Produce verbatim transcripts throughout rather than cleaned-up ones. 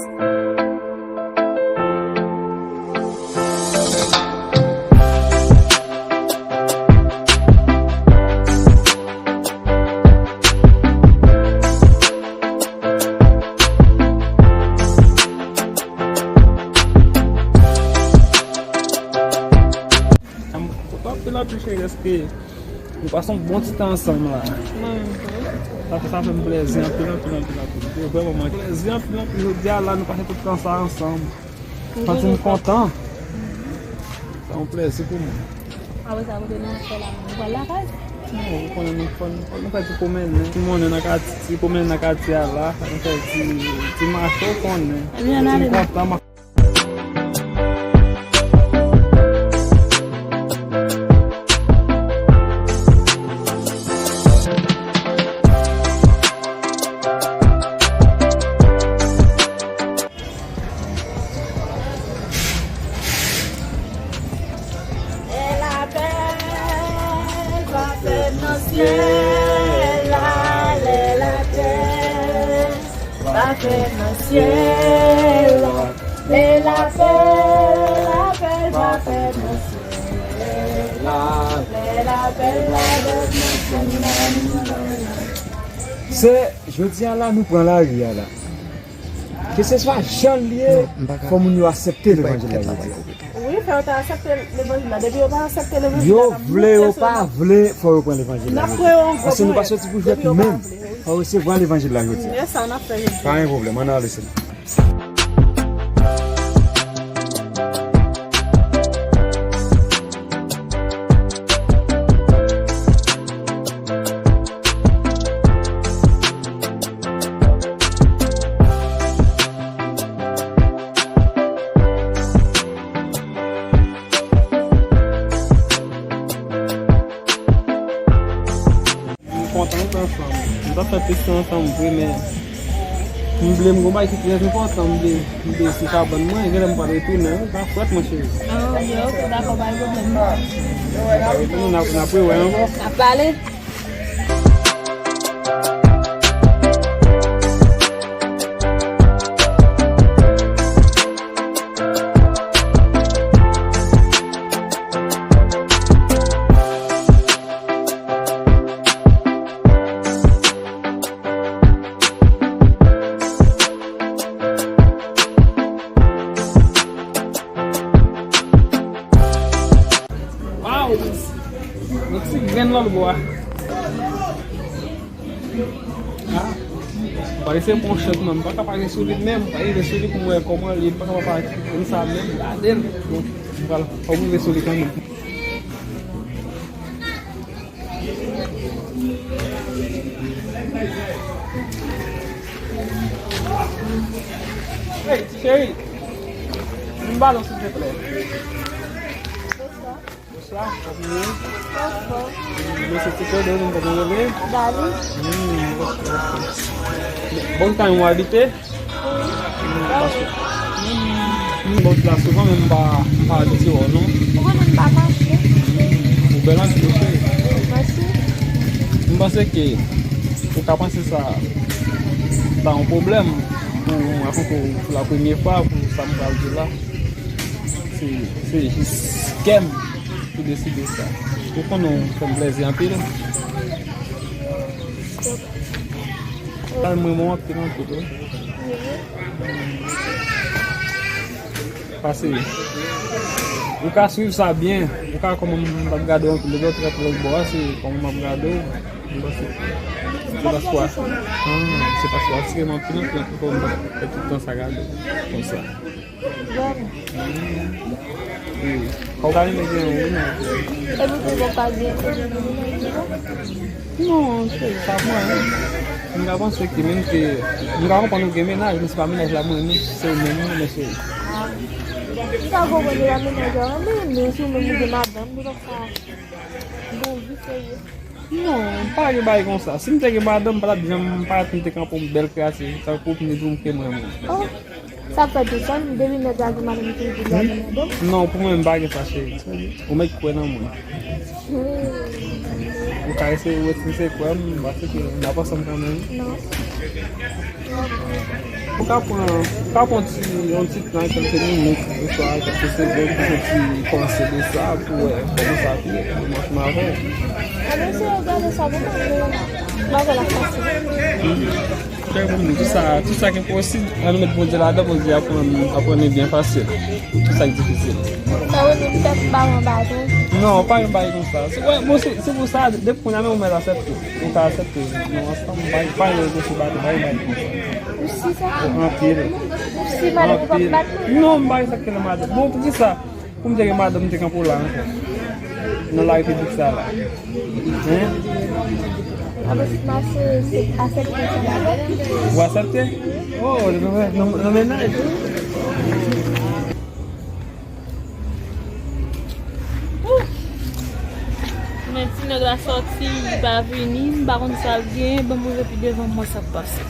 M kontan anpil anpil cheri, dèske nou pase yon bon ti tan ansanm la. Mwen menm tou. Sa fè, sa fè m plèzi anpil, anpil, anpil, anpil. Se vrèman mwen plèzi anpil, anpil. Jodi a la, nou pase tout tan sa ansanm. Santi m kontan. Se yon plèzi pou mwen. Apre sa, kote nou ap fè la, nou pral lakay? Non, ou konnen nou fò, nou fè ti pwomennen. Ti monnen nan katye, ti pwomennen nan katye a la. Nou fè ti, ti mache, ou konnen. Santi m kontan. Lè lapèl pa fèt nan syèl la, lè lapèl pa fèt nan syèl la, lè lapèl, lapèl pa fèt nan syèl la, lè lapèl pa fèt nan syèl la. Se jodi a la nou pran lari a la. Keseswa jan l ye, fò moun yo aksepte levanjil la jodi a. Wi, fò yo ta aksepte levanjil la. Depi yo pa aksepte levanjil la, yo vle, yo pa vle, fò yo pran levanjil la jodi a. Paske nou pa soti pou jwèt nou menm. Fò yo resevwa levanjil la jodi a. Pa gen pwoblèm, ann ale sèl. M kontan nou t ansanm. M t ap fè plis tan ansanm vre, men m vle m gon bagay ki trè enpòtan, m vle, m vle sou kabann mwen, genlè m pral retounen, wi, pa frèt, monchè. Ah, ok, ok, dakò, pa gen pwoblèm. N ap retounen, n ap, n ap rewè ankò. N ap pale. Waw! Yon ti grenn lòt bò a. Ah, pale se pon chans, men m pa ka pale sou li menm, m pa rive sou li pou m wè kòman li, m pa ka pale konsa menm, gade l. Bon, m pral, fò m rive sou li kanmenm. Hey, cheri, yon balon, silvouplè. Bonswa, kòman w ye? Mwen se ti Claude, ou menm kòman w rele? Dali. Hmm, ok, ok. Bon, tan w abite? Wi. Hmm, paske, hmm, m bon la souvan, men m pa, m pa abitye wè w non. Ou konnen m pa mache. Ou bèl anpil, cheri. Mèsi. M panse ke ou ka panse sa ta yon pwoblèm pou, pou, pou la premye fwa, pou sa m pral di la. Se, se jis kè m ki deside sa. Ou konnen w fè m plèzi anpil. Mwen, mwen anpil, anpil, wi. Pase, ou ka swiv sa byen, ou ka kòman m ap gade w anpil, lè w trè lòt bò a, se kòman m ap gade w, m panse se paske, ah, se paske w atire m anpil, anpil, anpil, kòman m ap fè tout tan sa gade w konsa. Vrèman. Wi. Ou ta renmen gen yon wi non. Epi tou ou pa gen, ou gen menaj ou? Non, cheri, pa mwen. M ka panse ke menm ke, m ka konprann ou gen menaj, men se pa menaj la mwen renmen, se ou menm mwen renmen, cheri. Ah. M ka konprann ou pa menaj ou renmen, men si ou menm ou gen madanm, se pa sa. Bon, vi serye. Non, pa gen bagay konsa. Si m te gen madanm, m pa t ap janm parèt, m te kanpe yon bèl krasi, tankou pou m te di w m ke mwen menm. Oh, sa fè tou sèl, depi nèg la gen madanm, li toujou di l gen madanm. Non, pou mwen, m pa gen sa, cheri. Ou mèt kwè nan mwen. Hmm. Ou ka eseye retire kwè m, paske n ap ansanm kanmenm. Non. Ou ka pran, ou ka pran ti, yon ti tan, kèlke minit, oswa kèlke segonn pou fè ti panse de sa, pou wè kòman sa ap ye, pou mwen avè w. Anben, si w gade sa, bon, m ap gade la. M ap gade la fasil. Chak moun, tout sa, tout sa ki enposib, ann nou met Bondye ladan, Bondye aprann, aprann li byen fasil. Tout sa ki difisil. Sa vle di m pèp ba mwen baton? Non, pa gen bagay konsa. Se, wè, bon, se, se pou sa, depi kounye a menm ou mèt aksepte. Ou ka aksepte. Non, ansanm, pa, pa gen reproche baton, pa gen bagay konsa. Ou si sa? Anpil. Ou si madanm ou p ap bat nou? Non, m pa gen sa k rele madanm. Bon, poukisa? Pou m te gen madanm, m te kanpe w la ankò. Nan larepiblik sa la. Hein? Apre tout mache, se aksepte sa la. Ou aksepte? Oh, nan, nan, nan mennaj. Men ti nèg la sòti, li pa vini, m pa konn sa l gen, ban m rive pi devan m wè sa k pase.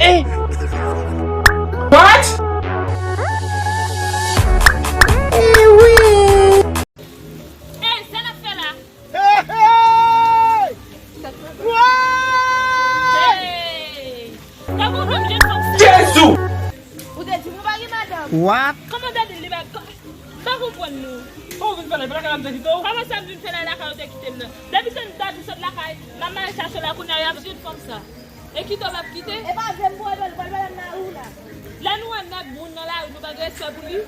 Eh! What? Eh wi! Ey, sa n ap fè la? Hey, hey! Hey! Gade yon jèn fanm sa. Jezi! Ou te di m ou pa gen madanm. What? Kòman Dadi li pa, pa konprann nou? Sa w vin fè la, e pa lakay la m te kite w? Kòman sa m vin fè la, e lakay ou te kite m nan? Depi se Dadi sot lakay, m ap mare chache w la, kounye a y ap jwenn fanm sa. E kite w l ap kite? E pa vre, m pral pale, pral pale nan lari w la. Lè nou wè nèg moun nan lari, nou pa gen respè pou li?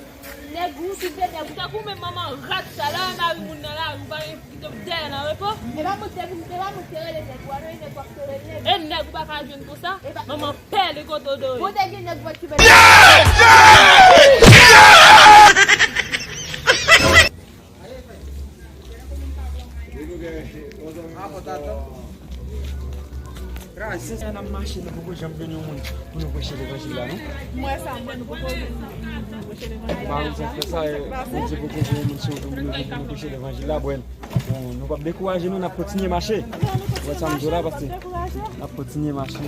Nèg ou, tout de nèg ou. Tankou menm manman rat sa, lè w wè mari moun nan lari, ou pa gen kite w dèyè nan repo? E pa mwen te, e pa mwen te rele nèg ou a, non, e nèg w ap rele nèg. E nèg ou pa ka jwenn konsa? E pa manman pèlen kote w dòmi. Bon, te gen nèg ou pa t ki bèl. Kraze. N ap mache, nou poko janm jwenn yon moun pou nou preche levanjil la, non? Mwen sa, mwen, nou poko jwenn moun pou nou preche levanjil la. Mari sa fè sa, e, Bondye poko voye moun sou nou pou nou vin pou nou preche levanjil la, bwè. Bon, nou p ap dekouraje, non, n ap kontinye mache. Wè sa m di w la, paske n ap kontinye mache.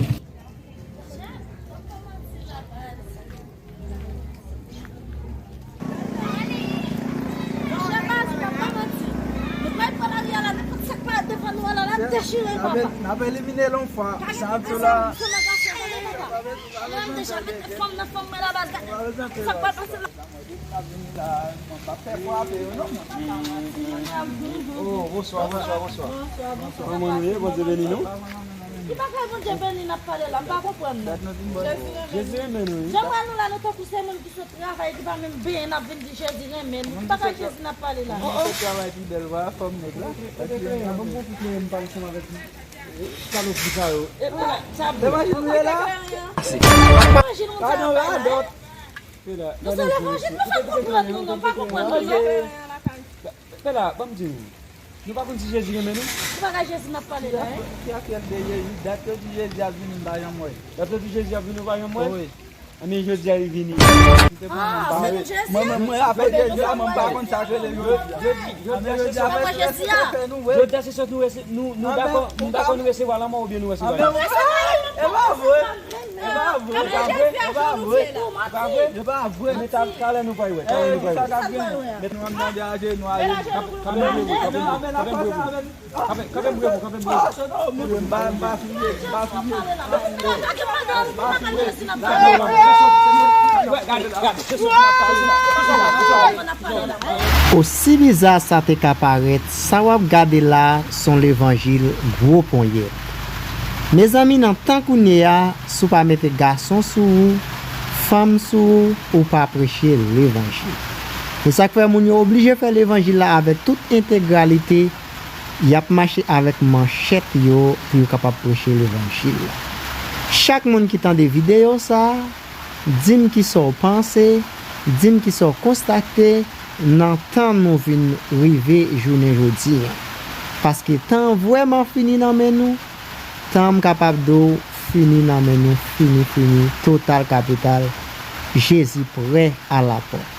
Monchè, baz, m ap pa manti. Nou pral pran lari a la, nenpòt sa k parèt devan nou an la, n ap dechire l, papa. N ap elimine l yon fwa. Sa ap di la. Lè m deja met fanm nan fanm mwen la, baz, gade sa k pral pase la. N ap vini la, m p ap fè frape yo, non, mwen. Oh, bonswa, bonswa, bonswa. Kòman nou ye? Bondye beni nou. Ki bagay Bondye beni n ap pale la? M pa konprann non. Jezi renmen nou, wi. Jan m wè nou la, nou tankou se moun ki sot travay, ki pa menm benyen, n ap vin di Jezi renmen nou. Ki bagay Jezi n ap pale la? Moun ki sot travay pi bèl, vwala fòm nèg la. Ban m pran kout men m pale ansanm avèk salopri sa yo. E pè la, sa bon. Levanjil nou ye la? Levanjil nou travay la. Nou se levanjil, nou fè konprann nou, nou pa konprann nou non. Pè la, ban m di nou. Nou pa konn si Jezi renmen nou? Ki bagay Jezi n ap pale la, en? Ki afè de Jezi? Dat yo di Jezi ap vini, m pa janm wè. Dat yo di Jezi ap vini, ou pa janm wè? Wi. Anben, jodi a, li vini. Ah, se pou Jezi? Mwen, mwen, mwen, afè de Jezi, mwen pa konn sa k rele jodi. Jodi a, se sòt nou rese-, nou, nou dakò, nou dakò nou resevwa lanmò oubyen nou resevwa lanmò? E pa vre. E pa vre, e pa vre, e pa vre, e pa vre. Men ta-, talè nou pral wè, talè nou pral wè. Met nou ann tande ajenou, ajenou. Kanpe m revo, kanpe m revo, kanpe m revo. Kanpe, kanpe m revo, kanpe m revo. M pa, m pa fouye, m pa fouye. Osi biza sa te ka parèt, sa w ap gade la s on levanjil gwo ponyèt. Mezanmi, nan tan kounye a, si w pa mete gason sou ou, fanm sou ou, ou pa preche levanjil. E sa k fè moun yo oblije fè levanjil la avèk tout entegralite, y ap mache avèk manchèt yo pou yo kapab preche levanjil la. Chak moun ki tande videyo sa a, di m kisa w panse, di m kisa w konstate nan tan nou vin rive jounen jodi a. Paske tan an vrèman fini nan men nou, tan an m kapab di w fini nan men nou, fini, fini, total kapital, Jezi prè alapòt.